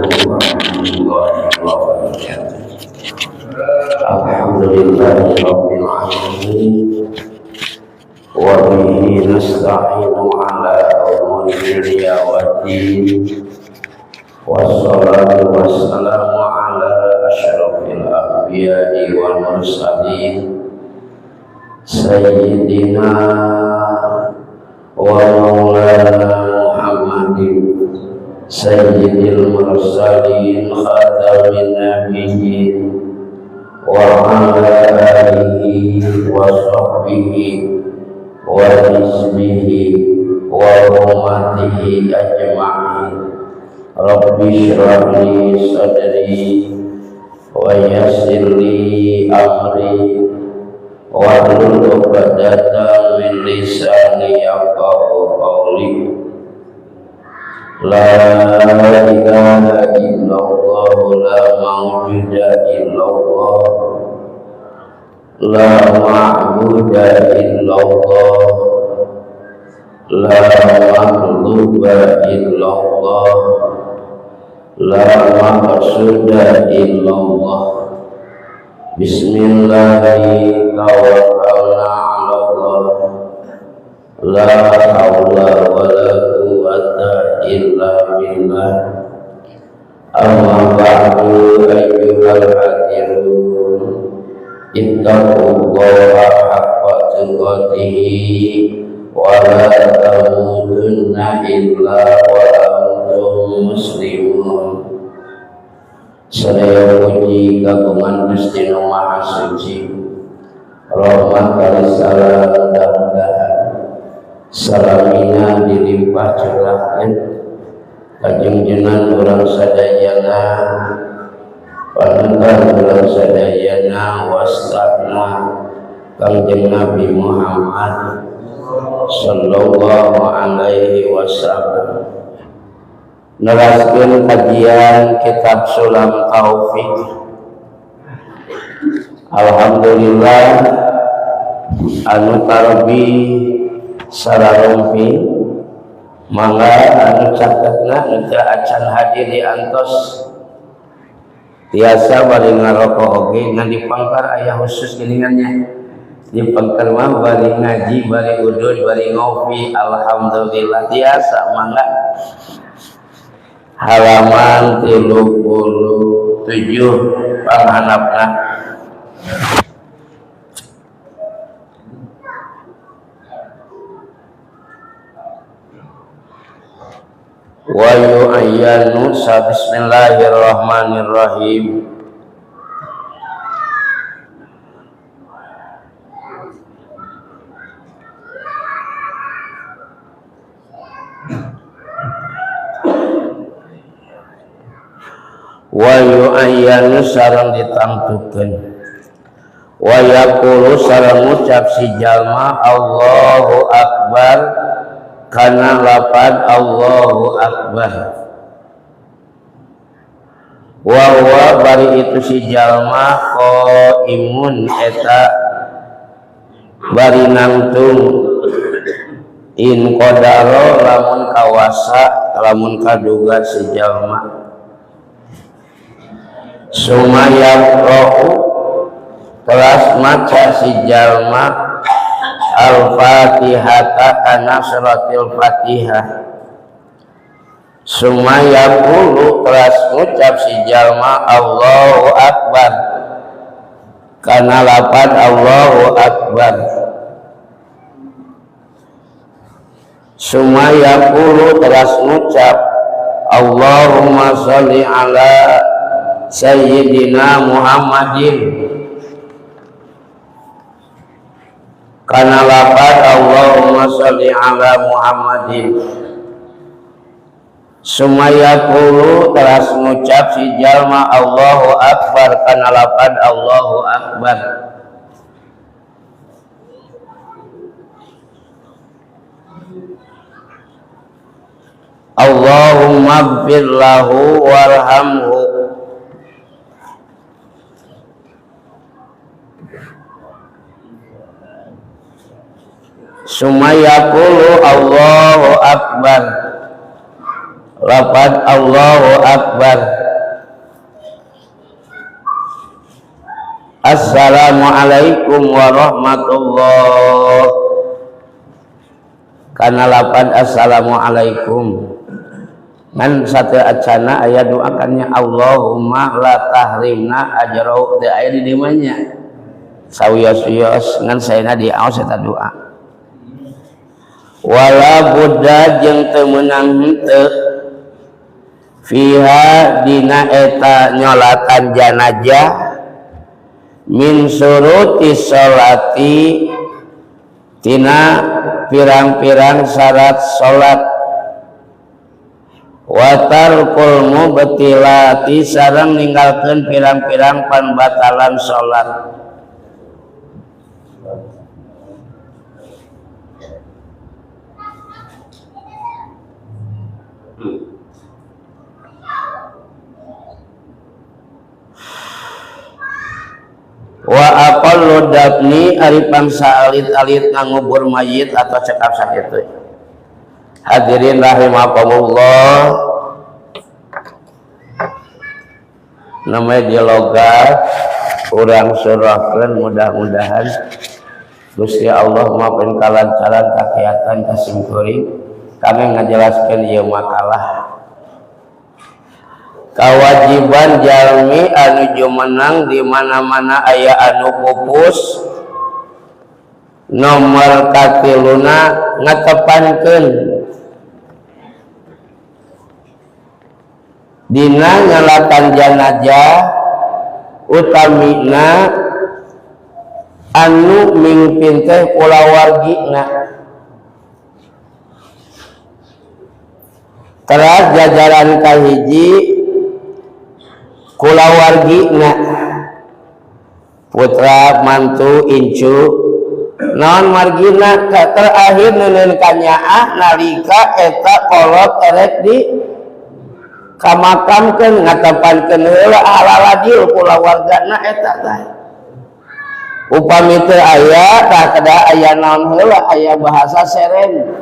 Warahmatullahi wabarakatuh. Alhamdulillahi rabbil alamin. Wa bihi nasta'inu ala umuri dunya waddin. Wassalatu wassalamu ala asyrafil anbiya'i wal mursalin sayyidina wa maulana Muhammadin sayyidil mursalin khatamin nabiyyin wa ala alihi wa sahbihi wa hizbihi wa ummatihi ajma'in. Rabbi shrah li sadri wa yassir li amri wahlul 'uqdatam min lisani yafqahu qawli. La ilaha illallah, la ma'buda illallah, la ma'buda illallah, la makhluba illallah, la maqsuda illallah. Bismillahirrahmanirrahim. Tawakkalna 'ala Allah, la haula wala quwwata illa billah. Amma ba'du, ayyuhal hadirun, ittaqullaha haqqa tuqatih wa la tamutunna illa wa antum muslimun. Sadaya puji kagungan Gusti Nu Maha Suci. Rahmat kali salam mudah-mudahan salamina dilimpah curahkeun ka junjungan urang sadayana, panutan urang sadayana, wastana Kangjeng Nabi Muhammad sallallahu alaihi wasallam. Neraskeun kajian kitab Sulam Taufik. Alhamdulillah, anu tarbi sararumpi, mangga anu caketna, nu teu acan hadir diantos, tiasa bari ngarokok oge, ngan di pangkar aya khusus geuningannya. Di pangkar mah bari ngaji, bari udud, bari ngopi, alhamdulillah tiasa. Mangga, halaman 37 panghandapna. Wa yu'ayyanu. Bismillahirrahmanirrahim. Wa yu'ayyanu sareng ditangtukeun, wa yaqulu sareng ngucap si jalma Allahu akbar kana lapad Allahu akbar, wa huwa bari itu si jalma qaimun eta bari nangtung, in qadaro lamun kawasa, lamun kaduga si jalma. Summa yaqra'u teras maca si jalma al-fatihata kana suratil fatihah. Summa yaqulu teras ngucap si jalma Allahu akbar kana lapad Allahu akbar. Summa yaqulu teras ngucap Allahumma sholli ala Sayyidina Muhammadin kana lapad Allahumma sholli ala Muhammadin. Summa yaqulu teras ngucap si jalma Allahu akbar kana lapad Allahu akbar. Allahumma ighfir lahu warhamhu. Summa yaqulu Allahu akbar. Lapad Allahu Akbar. Assalamualaikum warahmatullah. Kana lapad assalamualaikum ngan satu acana aya doakannya Allahumma la tahrimna ajrahu teu aya di dieu nya sawios-wios ngan saena diaos eta doa. Wala budda jeung teu meunang henteu fiha dina eta nyolatan janazah min suruti sholati tina pirang-pirang syarat salat wa tarkul mubtilati sareng ninggalkeun pirang-pirang panbatalan salat. Wa aqallu dafni ari pangsa alit-alit ngubur mayit atau cekap sakitu. Hadirin rahimakumullah, namanya dialoga urang surahkeun mudah-mudahan Gusti Allah maupun kalancaran kakiatan kasimkuring kami ngajelaskeun ieu makalah kewajiban jalmi anu jumenang di mana-mana aya anu pupus nomor katiluna ngatepankeun dina nyalakan janazah utamina anu mingpin teh kulawargina teras jajaran kahiji kulawargina putra mantu incu naon margina terakhir neuneun kanyaah nalika eta kolot erek di kamakamkeun ngatepankeun heula alaladil kulawargana eta teh upami teu aya tah kedah aya naon heula aya bahasa seren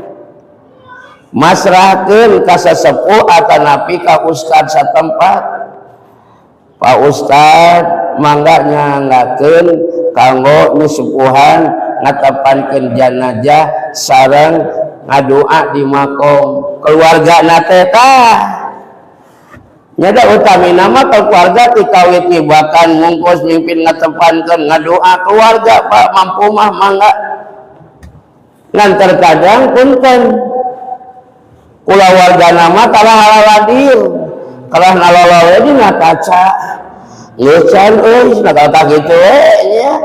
masrahkeun ka sesepuh atanapi ka ustad satempat. Pak Ustad mangga nyanggakeun kanggo nusepuhan ngatepankeun janazah sareng ngadua di makom keluarga teh tah nya da utamina mah keluarga ti kawit ngibakan mungkus mimpin ngatepankeun ngadua keluarga Pak mampu mah mangga ngan terkadang punten kulawargana mah kalah halaladil kalah nalolowe dina kaca ngeucan euy kata kitu we nya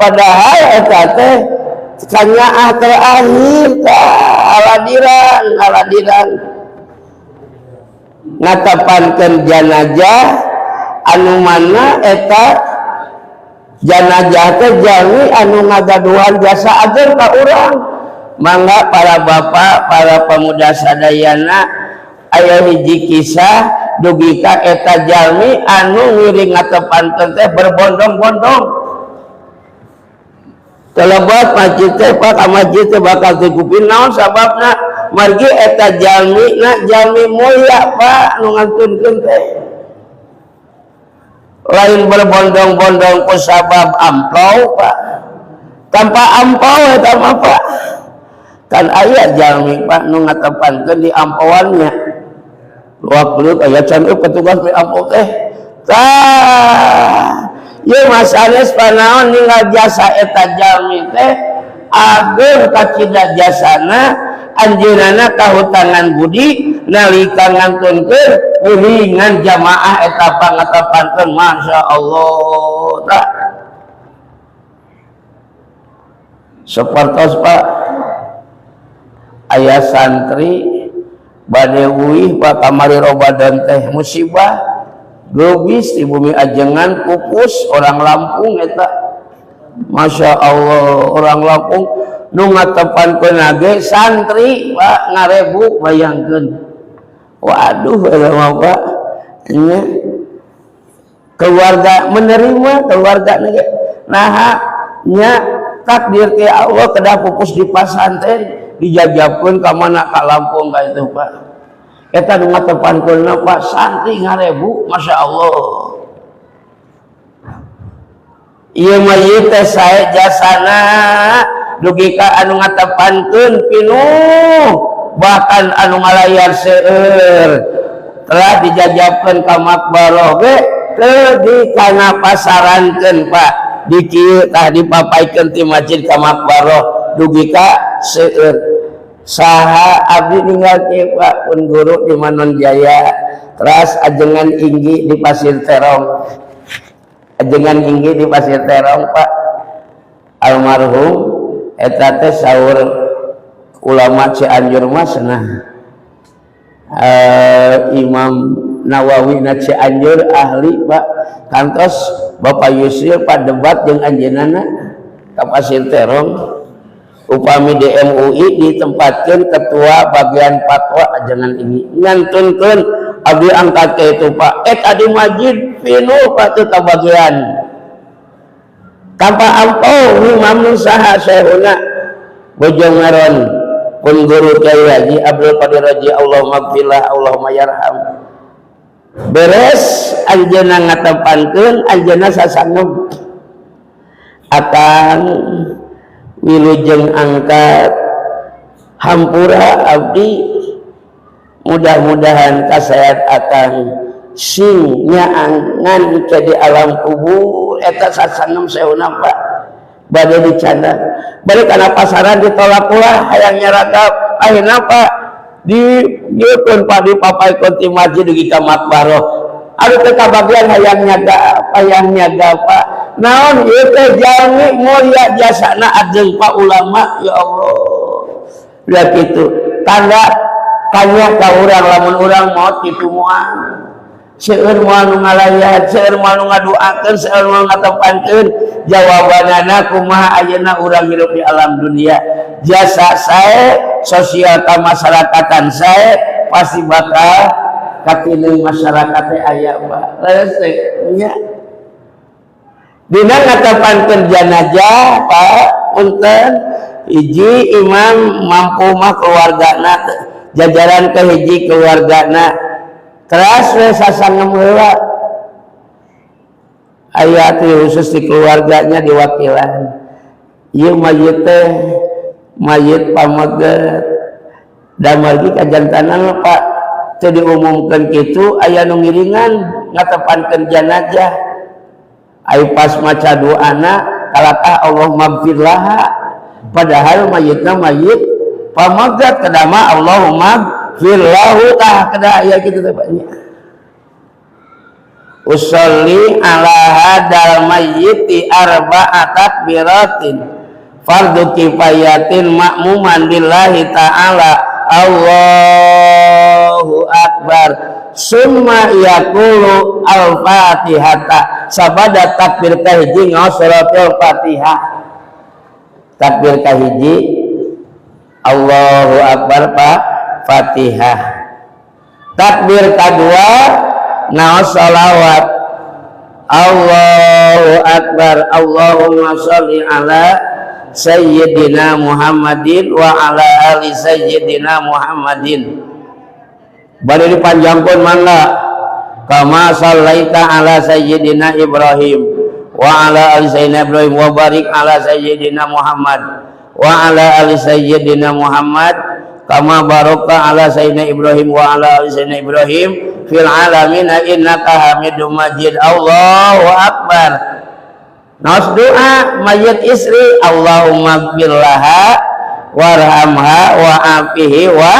padahal eta teh kanyaah terakhir tah aladiran aladiran ngatepankeun janazah anu mana eta janazah teh jalmi anu ngagaduhan jasa ageung ka urang. Mangga para bapak para pemuda sadayana aya hiji kisah dugi ka eta jalmi anu ngiring ngatepankeun teh berbondong-bondong telebet masjid teh Pak ka masjid teh bakal dikupin naon sababna margi eta jalmi na jalmi mulia Pak nu ngantunkeun teh lain berbondong-bondong ku sabab ampau Pak tanpa ampau eta mah Pak kan aya jalmi Pak nu ngatepankeun di ampauannya luak belut aya can petugas di ampau teh tah ieu Mas Anes panaon ninggal jasa eta jalmi teh ageung kacida jasana anjeunna kahutangan budi nalika ngantunkeun uringan jamaah eta pangatepankeun Masya Allah tah sapertos Pak aya santri bade uih Pak kamari Ramadan teh musibah geubis di bumi ajengan pupus orang Lampung eta Masya Allah orang Lampung nu ngatepankeun ge santri Pak ngarebuk bayangkeun waduh eta mah Pak nya keluarga menerima keluarga ge naha nya takdir ti Allah kedah pupus di pasantren dijajabkeun ka mana ka Lampung ka itu Pak. Eta nu ngatepankeunna, Pak, santri ngarebu, Masya Allah. Ieu mayit teh sae jasana dugi ka anu ngatepankeun pinuh, bahkan anu ngalayar seueur. Telah dijajabkeun ka makbaroh ge teu dikana pasarankeun, Pak. Di kieu tah dipapaikeun ti masjid ka makbaroh dugi ka seueur. Saha abdi ninggal kieu, Pak, pun guru di Manon Jaya, teras ajengan inggi di Pasir Terong, ajengan inggi di Pasir Terong, Pak, almarhum. Eta teh saur ulama Cianjur mah cenah Imam Nawawi na Cianjur, ahli, Pak. Kantos Bapak Yusril, Pak, debat jeung anjeunna ka Pasir Terong. Upami di MUI ditempatkan ketua bagian fatwa ajengan ini, ngantunkeun abdi angkat ke itu, Pak. Tadi masjid pinuh, Pak, teu kabagian tanpa ampau. Imam nu saha syekhuna Bojong Meron, pun guru Kiai Haji Abdul Qadir Haji, Allahumma gfirlah, Allahumma yarham. Beres anjeunna ngatempankeun, anjeunna sasangem, "Akang, wilujeng angkat, hampura abdi, mudah-mudahan kasaean akang sing nyaangan ke di alam kubur." Eta sasangem seuna, Pak, bade dicanda, bade kana pasaran ditolak ulah, hayang nyaragap. Akhirna, Pak, di pun, Pak, dipapaikeun ti masjid dugi ka makbaroh. Aduh, teu kabagian, hayang nyaga, hayang nyaga, Pak. Naon ieu teh jalmi mulia jasana ageng, Pak, ulama, ya Allah. Lihat itu tanda tanya ka urang, lamun urang maot kitu moal seueur, moal nu ngalayat, seueur moal nu ngaduakeun, seueur moal ngatepankeun? Jawabanana kumaha ayeuna urang hidup di alam dunia? Jasa sae, sosial kemasyarakatan sae, pasti bakal katineung masyarakat teh aya, Pak. Leres teh nya dina ngatepankeun janazah, Pak. Punten, hiji imam mampu mah keluargana, jajaran ke hiji keluargana, teras we sasangem heula. Aya khusus di keluarganya diwakilan. Ieu mayit teh mayit pameget da margi kajantanan, Pak, teu diumumkeun kitu. Aya nu ngiringan ngatepankeun janazah. Ai pas maca doana kalakah "Allahumma gfirlaha", padahal mayitna mayit pamegat, kedama "Allahumma gfirlahu". Tah, kedah aya kitu teh, Pak nya. Usolli ala hadal mayyiti arba'a takbiratin fardu kifayatin makmuman lillahi ta'ala. Allahu akbar. Summa yaqulu al-fatihata. Sabada takbir kahiji ngaos suratul Fatihah. Takbir kahiji Allahu akbar, Pak, Fatihah. Takbir kedua ngaos sholawat. Allahu akbar. Allahumma sholli ala Sayyidina Muhammadin wa ala ali Sayyidina Muhammadin. Bade dipanjangkeun mangga, kama shallaita ala Sayyidina Ibrahim wa ala ali Sayyidina Ibrahim wa barik ala Sayyidina Muhammad wa ala ali Sayyidina Muhammad kama baraka ala Sayyidina Ibrahim wa ala ali Sayyidina Ibrahim fil alamin innaka Hamidum Majid. Allahu akbar. Naos doa mayit istri, Allahumma gfir laha warhamha wa afihi wa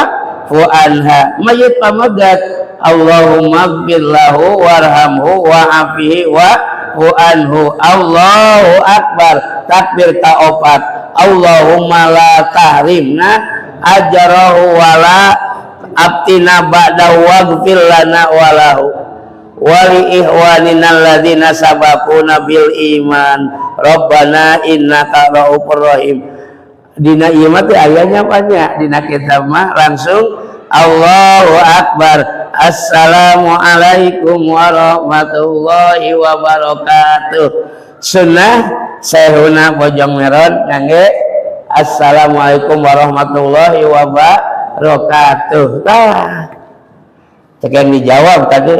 anha. Mayit pamegat, Allahumma gfir lahu warhamhu wa afihi wa anhu. Allahu akbar. Takbir kaopat, Allahumma la tahrimna ajrahu wala aftina ba'dahu waghfir lana walahu wali ikhwanina alladzina sabaquna bil iman rabbana innaka ra'ufur rahim. Dina ieu mah teh ayanya banyak, dina kitab mah langsung Allahu akbar, assalamualaikum warahmatullahi wabarakatuh. Sunnah Syekhuna Bojong Meron ngangge assalamualaikum warahmatullahi wabarakatuh. Tah. Cek yang dijawab tadi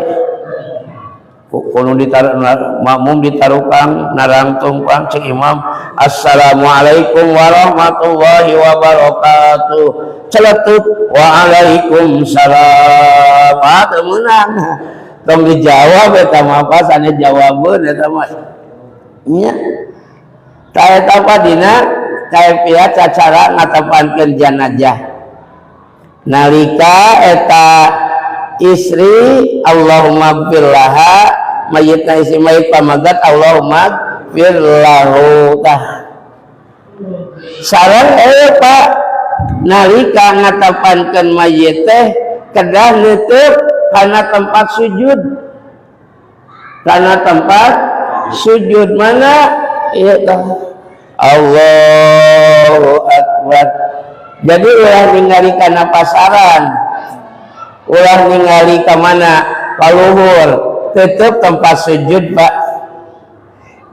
kudu ditaruh makmum ditarukang narangtung pang, cek imam, "Assalamualaikum warahmatullahi wabarakatuh." Celetuk, "Waalaikumsalam." Ah, teu meunang, tong dijawab eta mah. Pas ane jawabeun eta mah nya. Tah, eta apa dina kaifiat cara ngatepankeun janajah nalika eta istri, "Allahumma firlaha," mayitna istri, mayit pamagat, "Allahumma firlahu." Tah, sareng Pak, nalika ngatepankeun mayit teh kedah nutup karena tempat sujud. Karena tempat sujud mana? Iya tah, Allahu Akbar. Jadi ulah ningali kana pasaran, ulah ningali ke mana, kaluhur, tutup tempat sujud, Pak.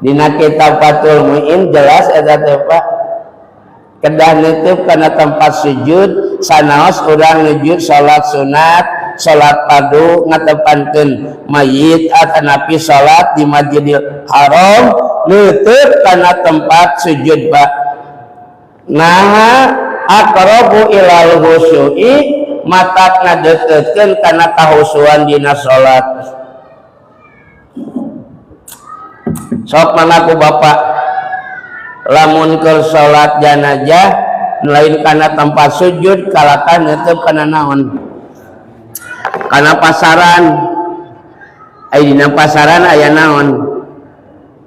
Dina kitab Fathul Muin jelas eta teh, Pak, kedah nutup karena tempat sujud. Sanaos urang nuju salat sunat, salat fardu, ngatepankeun mayit atanapi salat di Masjidil Haram, nutup karena tempat sujud, Pak. Nah, aqrabu ilal khusyu'i, matak ngadeukeukeun kana kahusuan dina salat. Sok mangga ku bapak, lamun keur salat janazah lain kana tempat sujud, kalakan nutup kana naon? Kana pasaran. Aya dina pasaran aya naon?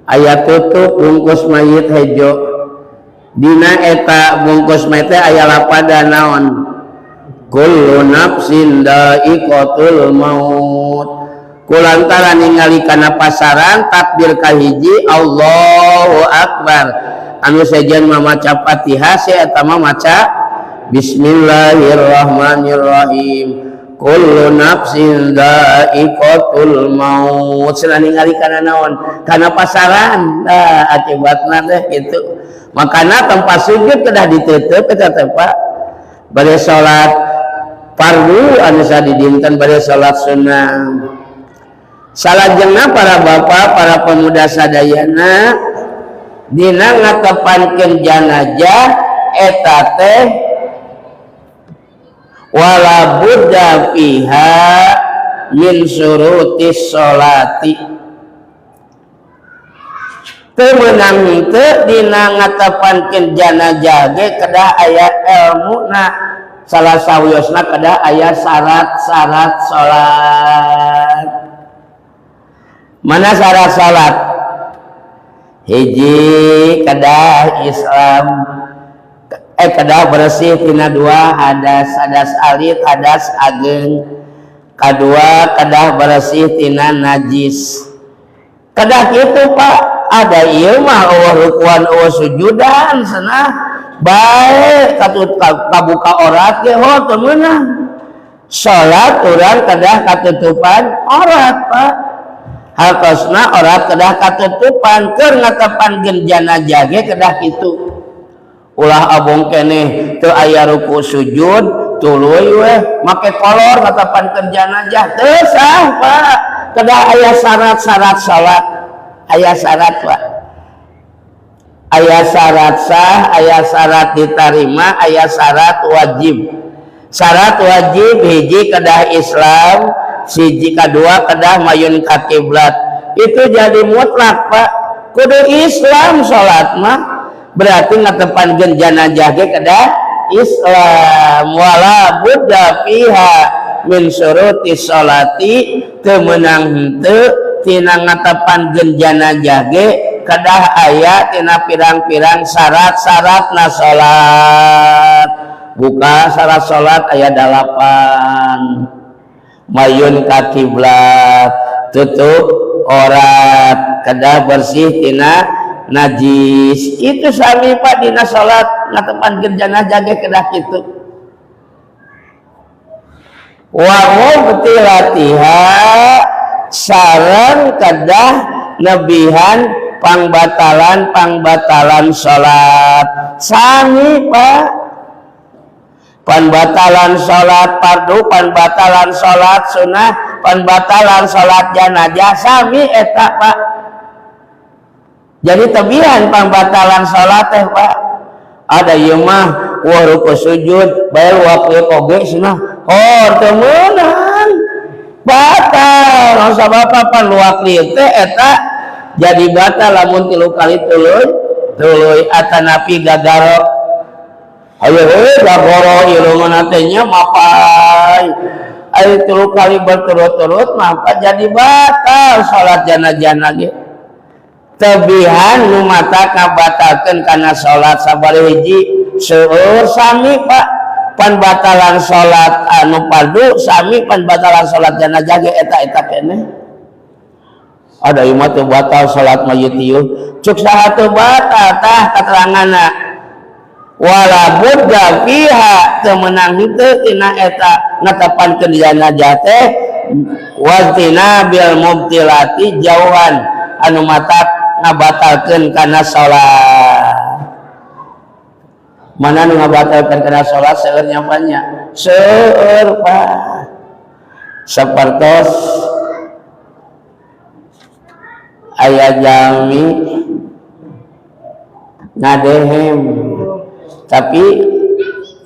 Aya tutup bungkus mayit hejo. Dina eta bungkus mayit teh aya lapada naon? "Kullu nafsin da'iqatul maut." Kulantaran ningali kana pasaran, takbir kahiji, Allahu Akbar, anu sejen mamaca Fatihah, si eta mah maca "Bismillahirrahmanirrahim, kullu nafsin da'iqatul maut." Cenah ningali kana naon? Kana pasaran. Nah, akibatna teh kitu. Makana tempat sujud kedah ditutup eta teh, Pak, bade salat fardu anu sadidinten, bade salat sunnah. Salajengna, para bapak, para pemuda sadayana, dina ngatepankeun janazah eta teh wala budda fiha min syurutis sholati. Teu meunang teu dina ngatepankeun janazah ge kedah aya elmuna. Salah sawiosna kedah aya syarat-syarat salat. Mana syarat salat? Hiji, kedah Islam, kedah bersih tina dua hadas, hadas alit, hadas ageng. Kedua, kedah bersih tina najis. Kedah kitu, Pak. Ada ieu mah euweuh rukuan, euweuh sujudan, cenah bae katut kabuka orat ge ho teu meunang. Salat urang kedah katutupan orat, Pak. Hartosna orat kedah katutupan, keur ngatepankeun janazah ge kedah kitu. Ulah abong keneh teu aya ruku sujud, tuluy weh make kolor ngatepankeun janazah, teu sah, Pak. Kedah aya syarat-syarat salat. Aya syarat, Pak. Aya syarat sah, aya syarat diterima, aya syarat wajib. Syarat wajib hiji, kedah Islam siji. Kedua, kedah mayun ka kiblat. Itu jadi mutlak, Pak. Kudu Islam salat mah, berarti ngatepankeun janazah ge kedah Islam. Wala budda fiha min syuruti sholati. Teu meunang henteu tina ngatepankeun janazah ge kedah aya tina pirang-pirang syarat-syarat na salat. Buka syarat salat aya 8: mayun ka kiblat, tutup orat, kedah bersih tina najis. Itu sami, Pak, dina salat ngatepankeun janazah ge kedah kitu. Wa mubtilatiha, sareng kedah nebihan pangbatalan, pangbatalan salat sami, Pak. Panbatalan salat fardu, panbatalan salat sunnah, panbatalan salat jenazah sami eta Pak. Jadi tebihan pambatalan salat teh Pak. Ada ieu mah wah ruku sujud bae waktu oge cenah. Oh teu meunang. Batal. Sabab pan luak lieu teh eta jadi batal lamun 3 kali tuluy tuluy atanapi gagaro. Ayo heuh gagoro ilungna teh nya mapai. Ayo 3 kali berturut-turut maka jadi batal salat jenazah ge. Tebihan nu mata kabatalkeun kana salat sabari hiji seueur sami Pak. Panbatalan salat anu fardu sami panbatalan salat jenazah ge eta-eta keneh. Ada ieu mah teu batal salat mayit ieu. Cuk saha teu batal tah kateranganna. Wala budda fiha teu meunang henteu tina eta netepankeun jenazah teh wazina bil mubtilati jauhan anu mata ngabatalkeun kana salat. Mana nu ngabatalkeun kana salat seueur nya banyak. Seueur Pak. Sapertos aya jami ngadehem tapi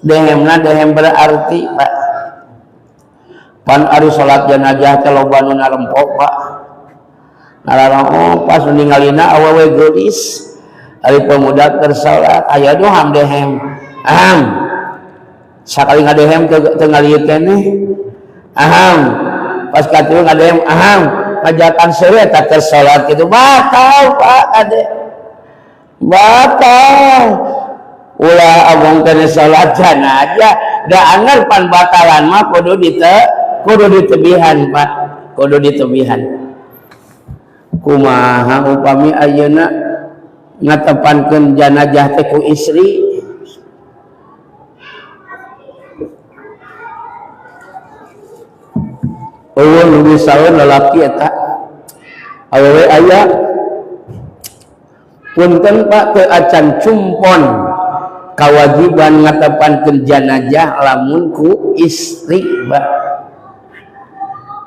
dehemna dehem berarti Pak. Pan ari salat jenazah teh loba nu narempok Pak. Nararongok pas ningalina awewe geulis ari pemuda keur salat aya nu ham dehem. Aham. Sakali ngadehem teu ngalieu keneh. Aham. Pas katilu ngadehem aham ngajakan seuri eta keur salat kitu batal Pak ade. Batal. Ulah abong keneh salat jenazah da anger pan batalan mah kudu kudu ditebihan Pak, kudu ditebihan. Kumaha upami ayeuna ngatepankeun jenazah teh ku istri? Eueuh nu misalun lalaki eta awewe aya punten Pak teu acan cumpon kawajiban ngatepankeun jenazah lamun ku istri Pak.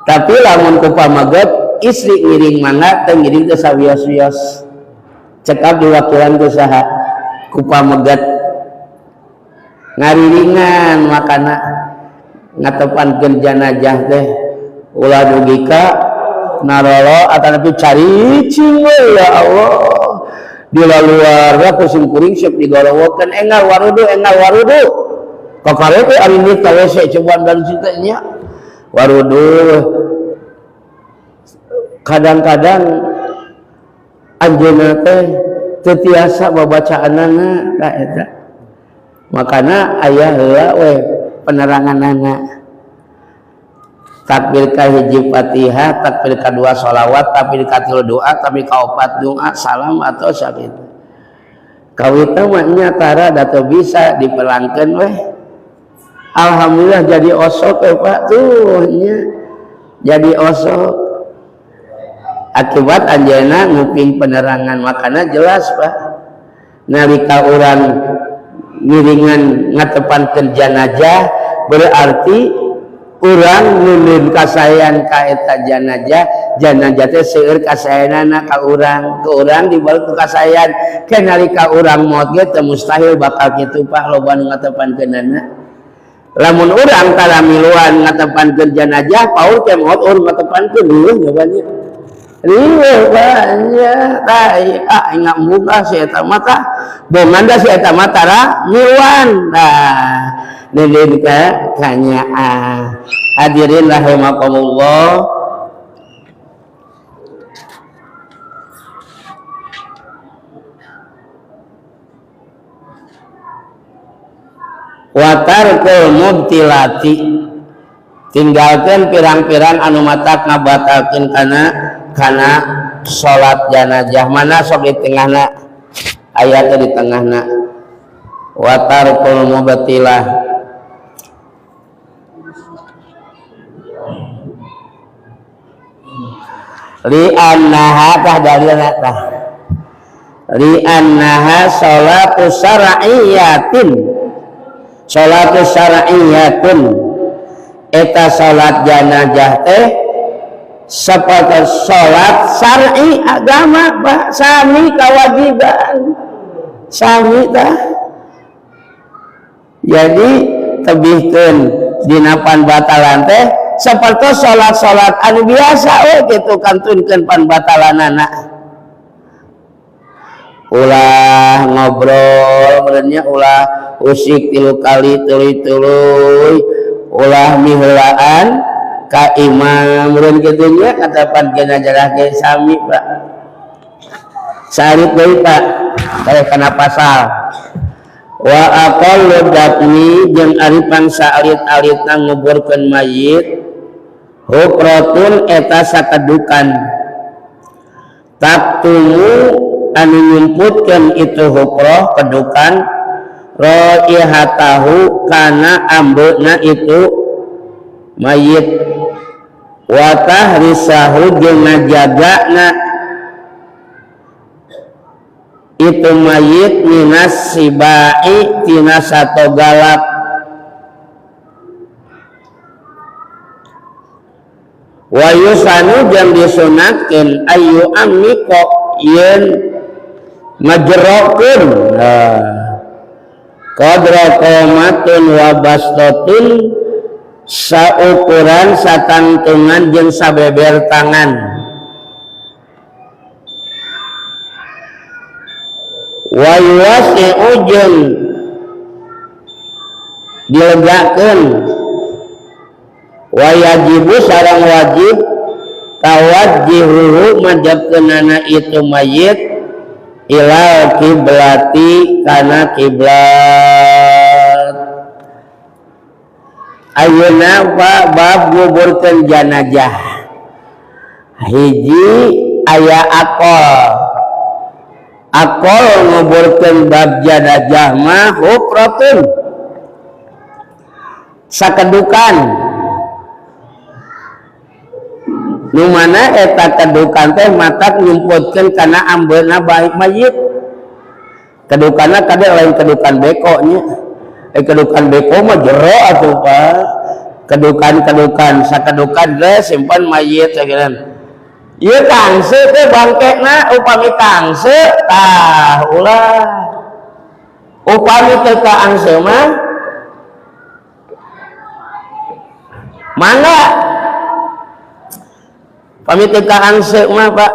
Tapi lamun ku pamaget istri ngiring mangga teu ngiring teu sawios-wios. Cekap diwakilan ku saha? Ku pameget. Ngariringan makana ngatepankeun jenazah teh ulah dugi ka narolo atanapi caricing we ya Allah. Di luar ku sim kuring siap digorowokeun enggal warudu enggal warudu. Kakare teh ari ni ka WC cobaan dan cita nya. Warudu kadang-kadang anjeunna teh teu tiasa babacaanana ka eta. Makana aya heula we peneranganana. Takbir ka hiji Fatihah, takbir ka dua sholawat, takbir ka tilu doa, takbir ka opat doa, salam atau sakitu. Kawita mah nya tara da teu bisa dipelangkeun weh. Alhamdulillah jadi osok we Pak tuh nya. Jadi osok. Akibat anjeunna nguping penerangan makana jelas Pak. Nalika urang ngiringan ngatepankeun jenazah berarti urang nunun kasayan ka eta jenazah, jenazah teh seueur kasayanana ka urang, ke urang dibalik ku kasayan. Ke nalika urang maot ge teu mustahil bakal kitu Pak loba nu ngatepankeunana. Lamun urang tara miluan ngatepankeun jenazah, paur ke maot urang ngatepankeun leuweuh jawabannya. Riweuh banyak tah ah ingat muka si eta mah tah bongan da si eta mah tara miluan. Nah, nilin ka kanyaah. Hadirin rahimakumullah. Wa tarkul mubtilati, tinggalkeun pirang-pirang anu matak ngabatalkeun kana salat jenazah. Mana sok di tengahna aya teh di tengahna wa tarkul mubtilah. Li annaha tah dalilna tah li annaha salatu syar'iyyatin Salatu syar'iyyatun eta salat janazah teh seperti salat syar'i agama Pak, sami kewajiban sami tah. Jadi tebihkeun dina panbatalan teh seperti salat-salat anu biasa we kitu kantunkeun panbatalanana. Ulah ngobrol meureunnya, ulah usik tilu kali tuluy-tuluy, ulah miheulaan ka imam meureun kitu nya katapan jenazah ge sami Pak. Sarit deui Pak kaya kana pasal wa aqallu dafni jeung ari pangsa alit-alitna nguburkeun mayit hufratun eta sakedukan taktumu anu nyumputkeun itu hufrah kedukan raihatahu kana ambeuna itu mayit wa tahrisahu jeung ngajagana itu mayit minas sibai tina sato galak. Wa yusanu jeung disunatkeun ayu amiko yen ngajerokeun qadra qomatun wa bastatun saukuran satangtungan jeung sabeber tangan. Wa yuwasi'u jeung dilegakeun wa yajibu sareng wajib tawajjihuhu majabkeunana itu mayit ilal kiblati kana kiblat. Ayeuna Pak bab nguburkeun janazah hiji aya akol. Akol nguburkeun bab janazah mah hufratun sakedukan nu mana eta kedukan teh matak nyumputkeun kana ambeuna baik mayit. Kedukanna kade lain kedukan beko nya. Kedukan beko mah jero atuh Pak. Kedukan-kedukan sakedukan teh simpan mayit sakiran. Ieu kangse teh bangkena upami kangse tah ulah. Upami teu kaangse mah mangga. Pami teu kaangse mah Pak.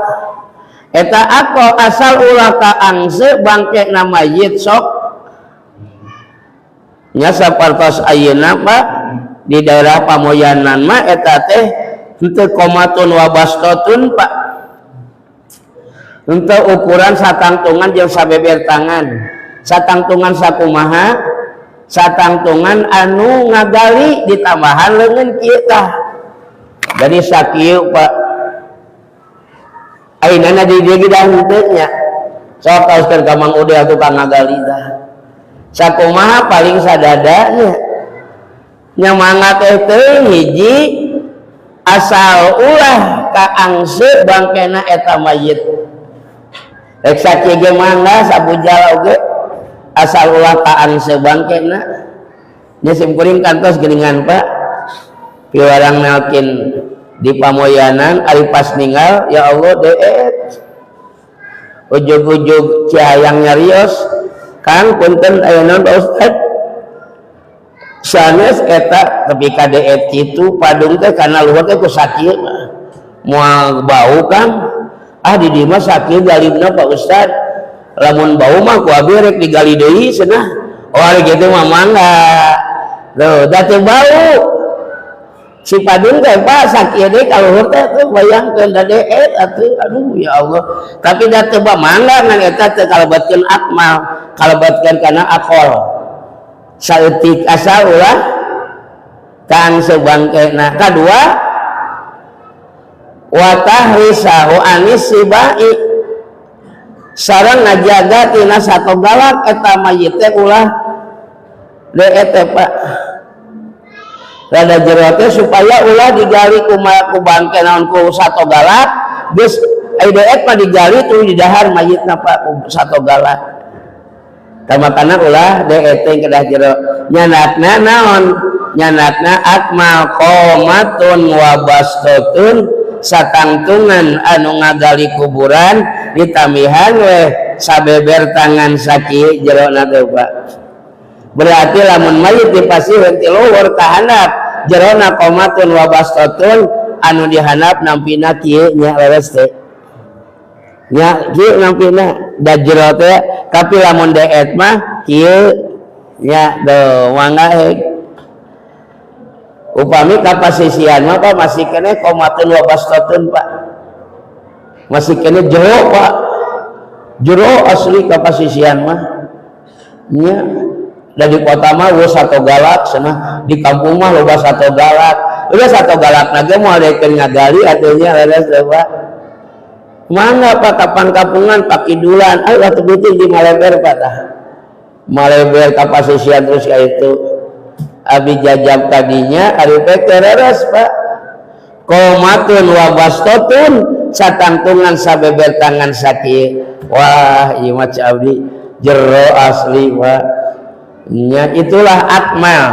Eta ako asal ulah kaangse bangkena mayit sok nya sapartos ayeuna Pak di daerah Pamoyanan mah eta teh henteu komatun wa bastatun Pak. Henteu ukuran satangtungan jeung sabeber tangan. Satangtungan sakumaha? Satangtungan anu ngagali ditambahan leungeun kieu tah. Jadi sakieu Pak. Ayeuna di dieu ge dah henteu nya. Sok kaoskeun ka Mang Udel tukang ngagali tah. Sakumaha paling sadadanya. Nya mangga teh teuing hiji asal ulah kaangse bangkena eta mayit. Rek sakieu ge mangga sabujal oge asal ulah kaangse bangkena. Nya simkuring kantos geuningan Pak. Piwarang nalkin di Pamoyanan ari pas ninggal ya Allah deet. Ujug-ujug cihayang nyarios Kang punten aya naon Pak Ustad? Sanes eta tepi ka deet kitu padung teh kana luhur teh ku sakieu mah. Moal bau Kang. Ah di dieu mah sakieu galibna Pak Ustad. Lamun bau mah ku abi rek digali deui cenah. Oh ari kitu mah mangga. Tuh da teu bau. Si padung teh Pak sakieu deui ka luhur teh tuh bayangkeun da deet atuh aduh ya Allah. Tapi da teu bau mangga ngan eta teu kalebetkeun akmal, kalebetkeun kana akol. Saeutik asal ulah kang sebangkena. Kadua wa tahrisahu anis sibai sareng ngajaga tina sato galak eta mayit teh ulah deet teh Pak. Rada jero teh supaya ulah digali ku bangke naon ku sato galak geus ai deet mah digali tuluy didahar mayitna Pak ku sato galak. Tamakana ulah DET kedah jero nyanakna naon nyanakna akmal qomatun wa bastatun satangtungan anu ngagali kuburan ditamihan weh sabeber tangan sakieu jerona teh Pak. Berarti lamun mayit dipasiheun ti luhur ka handap jerona qomatun wa bastatun anu dihandap nampina kieu nya leres teh nya kieu nampina da jero teh. Tapi lamun deet mah kieu nya tuh mangga heuk. Upami kapasisian mah Pak masih keneh qomatun wa bastatun Pak, masih keneh jero Pak, jero asli kapasisian mah nya. Da di kota mah geus sato galak cenah, di kampung mah loba sato galak. Udah sato galak na ge moal daekeun ngagali atuh nya leres teh Pak. Mangga Pak kapan kampungan pakidulan ayo atuh beuting di Maleber Pak tah. Maleber kapasisian terus ka itu. Abi jajab tadinya ari teh leres Pak. Qomatun wa bastatun satangtungan sabeber tangan sakieu. Wah ieu mah ceu abdi jero asli Pak. Nya itulah akmal.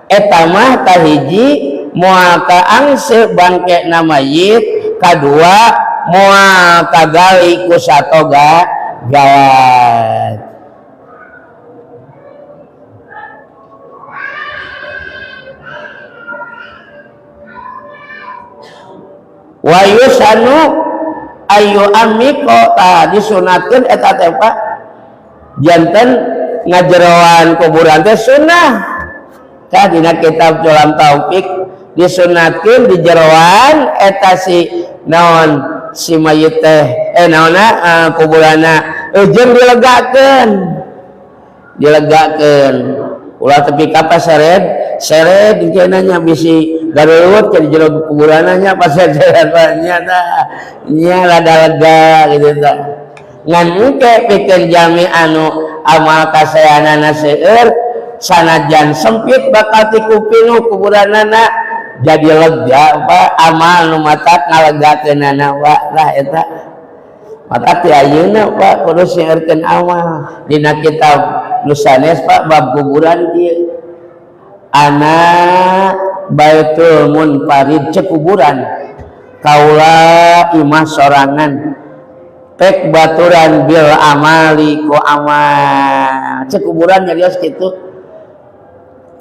Eta mah kahiji moal kaangse bangkena mayit, kadua moal kagali ku satoga gawat. Wa yusanu ayu amiko tah disunatkeun eta teh Pak janten ngajeroan kuburan teh sunnah. Tah dina kitab Sulam Taufik disunatkeun di jeroan eta si naon si mayit teh naonna kuburanna jeung dilegakeun, dilegakeun ulah tepi ka paseret seret dikeuna nya bisi gareureut ke jero kuburanna nya paseret nya tah nya rada lega gitu tah. Ngan engke pikeun jami anu amal kasayanana seueur sanajan sempit bakal tikupinu kuburanana jadi lega Pak, amal nu matak ngalegakeunana Pak. Lah eta matak ti ayeuna Pak kudu seueurkeun amal. Dina kitab nu sanes Pak bab kuburan kieu ana baitul munfarid cek kuburan kaula imah sorangan pek baturan bil amali ku amal cek kuburan nyarios kitu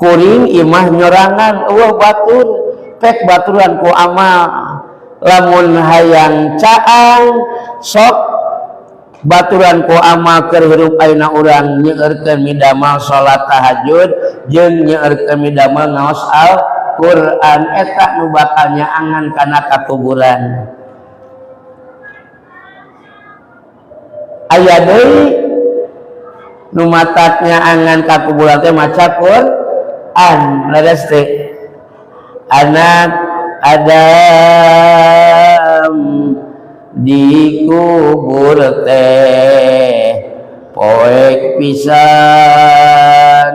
kuring imah nyorangan eueuh batur pek baturan ku amal lamun hayang caang sok baturan ku amal keur hirup ayeuna urang nyeueurkeun midamel salat tahajud jeung nyeueurkeun midamel ngaos Al-Qur'an eta nu bakal nyaangan kana kakuburan. Aya deui nu matak nyaangan ka kuburan teh maca Qur'an leres teh anak Adam dikubur teh poek pisan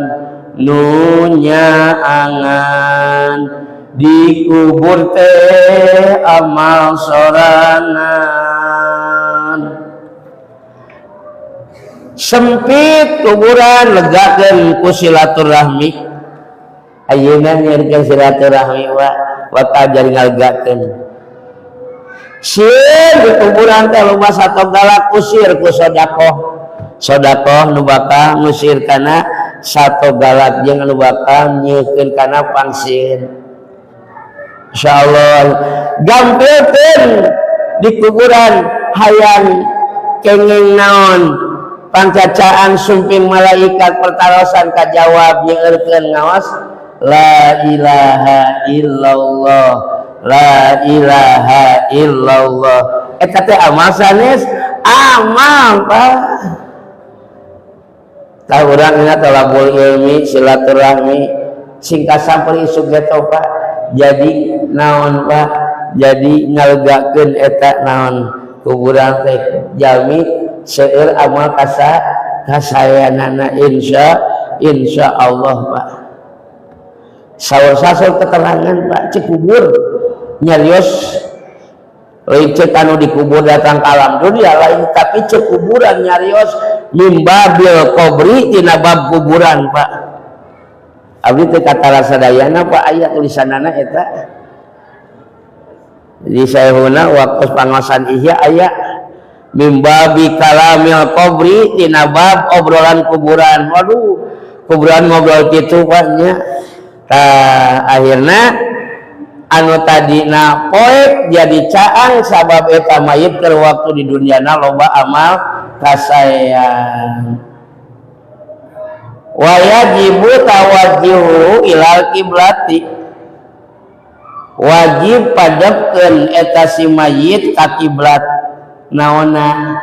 nu nyaangan dikubur teh amal sorangan. Sempit kuburan legakeun ku silaturahmi. Ayeuna nyerikeun silaturahmi wa bakal jadi ngalegakeun. Sieun di kuburan teh loba sato galak usir ku sedekah. Sedekah nu bakal ngusir kana sato galak jeung nu bakal nyeukeun kana pangsin. Insyaallah gampilkeun di kuburan hayang kenging naon pangcacaan sumping malaikat pertarosan kajawab nyeukeun ngaos la ilaha illallah la ilaha illallah. Eta teh amal sanes amal Pak. Tah urang ingat talabul ilmi silaturahmi sing kasampeur isuk ge Pak jadi naon Pak jadi ngalegakeun eta naon kuburan teh jalmi seueur amal kasayanana insya Allah Pak. Saur-saur keterangan Pak cek kubur nyarios lain cek anu dikubur datang ke alam dunia lain tapi cek kuburan nyarios Min babil qabri, tina bab kuburan, Pak. Abdi teh katara sadayana, Pak, aya tulisanana eta di Syekhuna waktu pangaosan Ihya, aya min babi kalamil qabri, tina bab obrolan kuburan. Waduh, kuburan ngobrol kitu, Pak, nya. Tah, akhirna anu tadina poek jadi caang, sabab eta mayit keur waktu di duniana loba amal kasaean. Wa yajibu tawajjuhu ilal kiblati, wajib padepkeun eta si mayit ka kiblat. Naonna?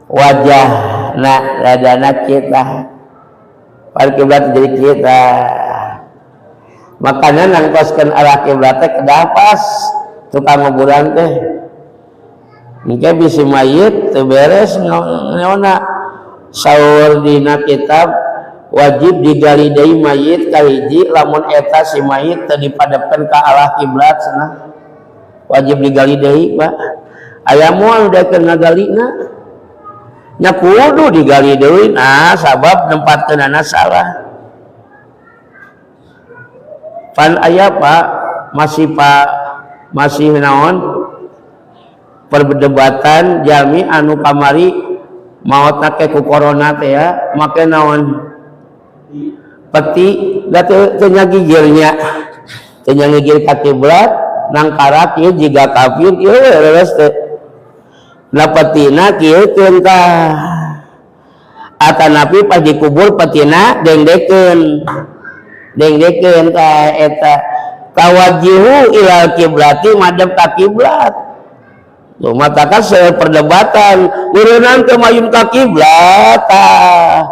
Wajahna, dadana kita pada kiblat, jadi kita makanya nangtoskeun arah kiblat teh kedah pas. Tukang nguburan teh engke bisi mayit teu beres naonna. Saur dina kitab, wajib digali deui mayit kahiji lamun eta si mayit teu dipadepkeun ka arah kiblat cenah. Wajib digali deui, Pak. Aya moal udah keur ngagalina nya, kudu digali deui. Nah, sabab nempatkeunana salah. Pan aya, Pak, masih, Pak, masih naon, perdebatan jalmi anu kamari maot ke ku corona teh ya, make naon, peti da teu nyagigirnya, teu nyagigir ka kiblat, nangkarak ieu jiga kafir ieu, leres teh. Nah, petina kieu keun tah, atanapi pas dikubur petina dengdekeun, dengdekeun ka eta. Tawajjuhu ilal kiblati, madep ka kiblat. Tuh, matakan saya perdebatan urunan ke mayun ka kiblat tah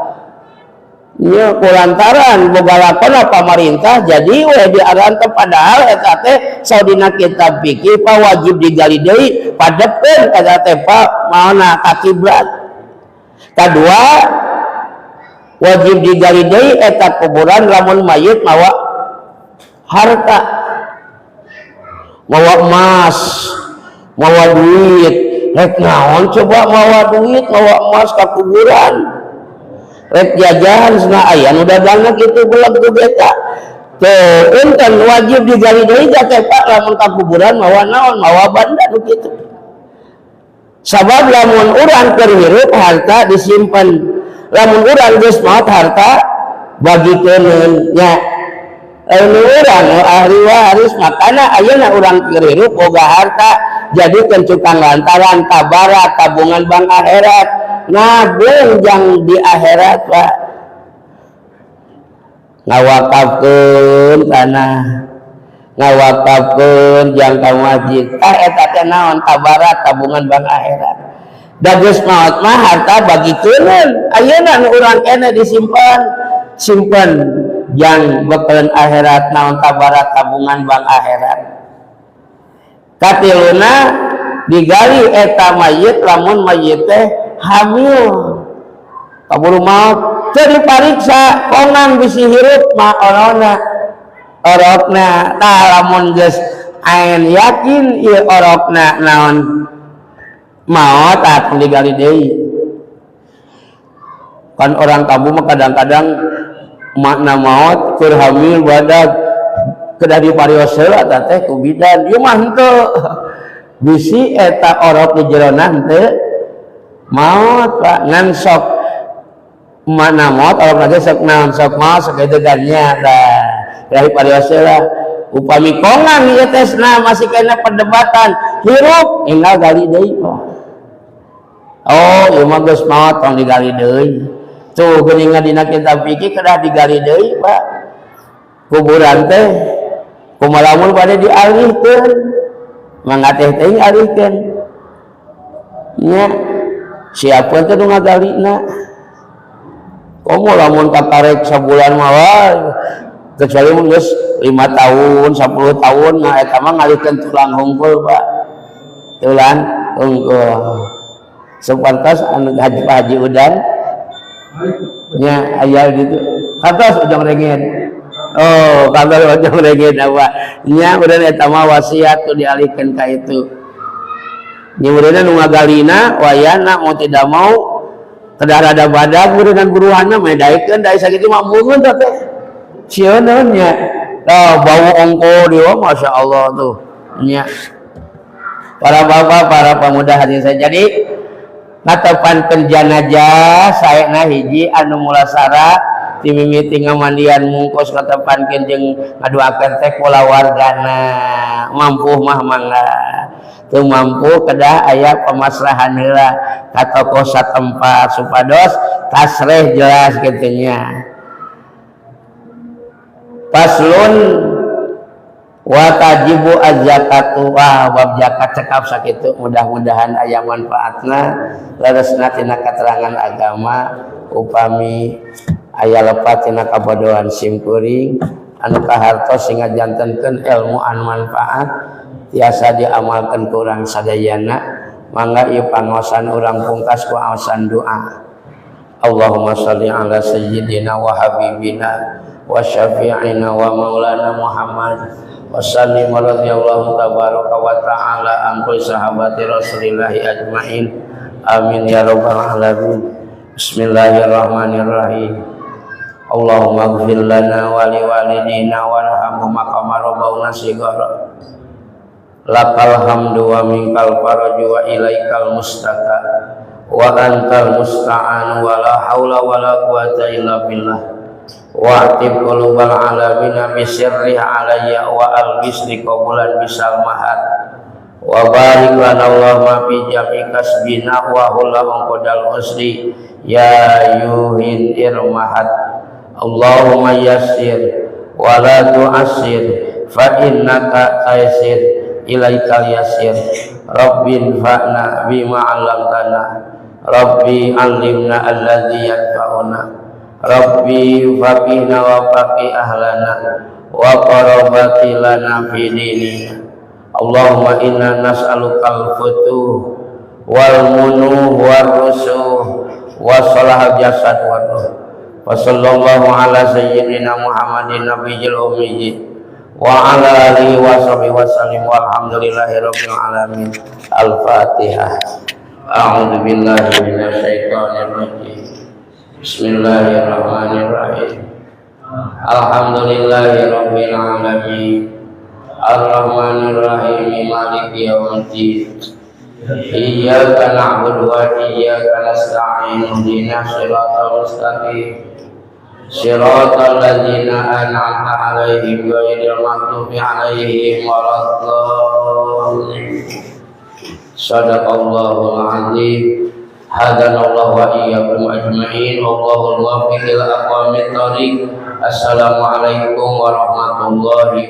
nya, kulantaran boga lakon pamarintah jadi we diarantep, padahal eta teh saudina kitab fikih, Pak, wajib digali deui, padepkeun eta teh, Pak, maona ka kiblat. Kadua, wajib digali deui eta kuburan lamun mayit mawa harta, mawa emas, mawa duit. Rek naon coba mawa duit, mawa emas ka kuburan? Rek jajan cenah, aya nu dagangna kitu, beleg tuh beta tuh. Enten wajib digali deui teh, Pak, lamun ka kuburan mawa naon, mawa banda nu kitu. Sabab lamun urang keur hirup harta disimpan, lamun urang geus maot harta bagikeun nya, lamun urang ahli waris. Makana ayeuna urang keur hirup boga harta, jadikeun cukang lantaran tabarak, tabungan bank akhirat, nabung jang di akhirat, Pak. Ngawakafkeun tanah, ngawakafkeun jang ka masjid, tah eta teh naon? Tabarak, tabungan bank akhirat. Da geus maot mah harta bagikeun. Ayeuna nu urang keneh disimpan, simpan jang bekalan akhirat. Naon? Tabarak, tabungan bank akhirat. Katiluna, digali eta mayit lamun mayit teh hamil kaburu maut, teu dipariksa, kongang bisi hirup mah orona, orokna. Tah, lamun geus ain yakin ieu orokna naon, maot, tah digali deui. Kan orang kampung mah kadang-kadang makna maot keur hamil badag, kedah diparios heula tah teh ku bidan. Ieu mah henteu, bisi eta orok di jerona henteu maot, Pak. Ngan sok mana maot, orok lagi sok naon, sok maot, sok kitu kan nya. Tah, dari parios heula. Upami kongang ieu teh masih kena perdebatan hirup, enggal gali deui, Pak. Oh, ieu mah geus maot, tong digali deui. Tuh geuningan dina kitab fikih kedah digali deui, Pak, kuburan teh. Kumaha lamun pada dialihkeun? Mangga teh teuing alihkeun nya, siapa teh nu ngagalina? Komo lamun kakarek sabulan mah, kecuali mun geus 5 tahun, 10 tahun, nah eta mah ngalihkeun tulang hungkul, Pak, tulang hungkul. Sapertos anu Haji, Pak Haji Udan nya, aya gitu kantos Ujang Rengin. Oh, kantos Ujang Rengin apa nya, udah eta mah wasiat tuh dialihkeun ka itu nya. Udah nu ngagalina wayana, mau tidak mau. Kedah rada badag dan buruhanna mah daekeun da sakitu mah embungeun teh. Sieun nya. Tah bau ongko dia Masya Allah tuh. Nya. Para bapak, para pemuda hadirin saya. Jadi ngatepankeun janazah saena hiji anu mulasara ti mimiti ngamandian mungkos ngatepankeun jeung ngadoakeun teh kulawargana. Mampu mah mangga. Teu mampu kedah aya pemasrahan heula ka tokoh satempat supados tasreh jelas kitu nya. Faslun wa tajibu az-zakatu. Wah, bab zakat cekap sakitu, mudah-mudahan aya manfaatna leresna tina keterangan agama. Upami aya lepat tina kabodohan simkuring, anu kahartos sehingga jantenkeun ilmu anu manfaat tiasa diamalkan ku urang sadayana. Mangga ieu pangaosan urang pungkas ku aosan doa. Allahumma shalli ala sayyidina wa habibina wa syafi'ina wa maulana Muhammad wa sallim wa radhiyallahu tabaraka wa ta'ala an kulli sahabati Rasulillahi ajmain. Amin ya rabbal alamin. Bismillahirrahmanirrahim. Allahumma ighfir lana wa liwalidina warhamhum kama rabbawna shighara. Lakal hamdu wa minkal faraju wa ilaikal mustaka wa antal musta'an wa la haula wa la quwata illa billah. Wa atib qulubal alamina bisirri alayya wa albisni qabulan bisal mahat wa barik lana Allahumma fi jami kasbina wa hulla qadal usri ya yuhin irmahat. Allahumma yassir wa la tu'assir fa innaka taysir ilaikal yasir. Rabbin fa'na bima 'allamtana, Rabbi 'allimna alladzi yanfa'una, Rabbi faqihna wa faqih ahlana wa qarabati lana fi dinina. Allahumma inna nas'alukal futuh wal munuh war rusuh wa salahal jasad war ruh. Wa sallallahu ala sayyidina Muhammadin nabiyil ummi wa ala alihi wa sahbihi wa sallim walhamdulillahi rabbil alamin. Al-Fatihah. A'udzu billahi minasyaitonir rajim. Bismillahirrahmanirrahim. Alhamdulillahi rabbil alamin. Arrahmanir rahim, maliki yaumiddin. Iyyaka na'budu wa iyyaka nasta'in, ihdinas siratal mustaqim. Siratal ladzina an'amta 'alaihim ghairil maghdubi 'alaihim waladdallin. Shadaqallahul 'azim. Hadanallahu wa iyyakum ajma'in. Wallahul muwaffiq ila aqwamit thariq. Assalamualaikum warahmatullahi.